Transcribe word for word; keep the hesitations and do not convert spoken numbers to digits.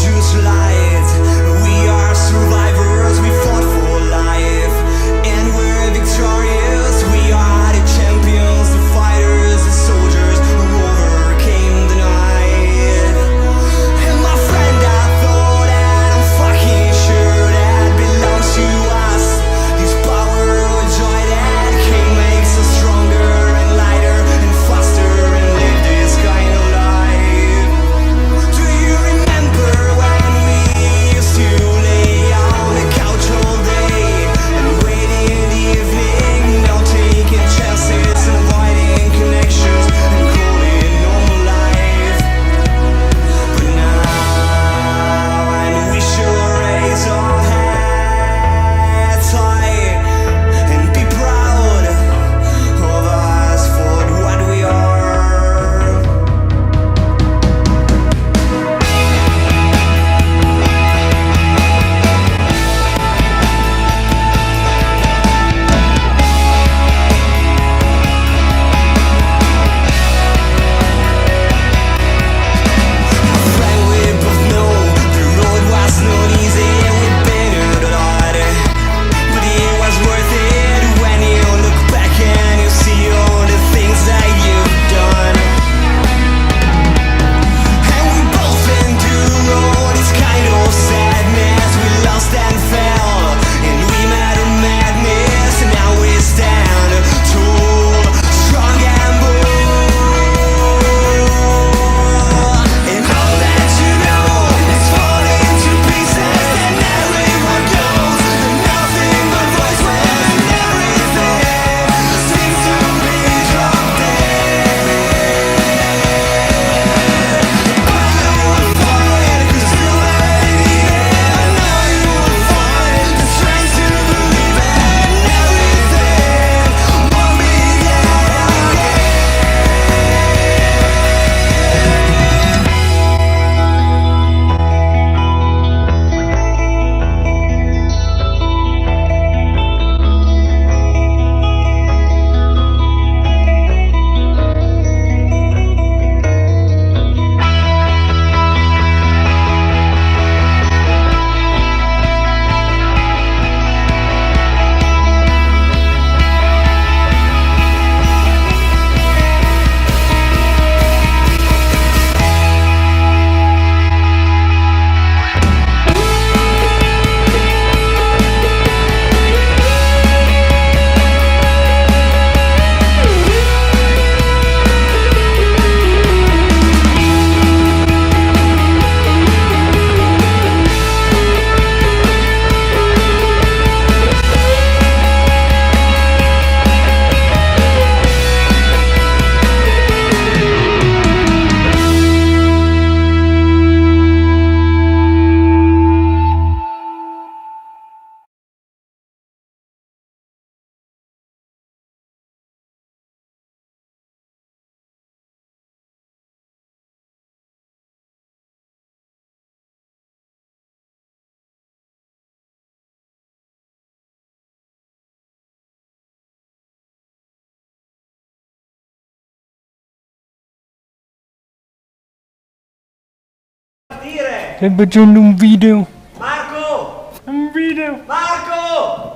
Choose light. We are survivors. We fought for life, and we're victorious. We are the champions, the fighters, the soldiers who overcame the night. And my friend, I thought, and I'm fucking sure that belongs to us. This power or joy that can makes us stronger and lighter and faster and live this kind of life. Do you remember when we used to lay on the couch all day and wait in the evening, not taking chances and avoiding connections and calling normal life? But now, and we should raise our heads high and be proud of us for what we are. Stai facendo un video? Marco! Un video? Marco!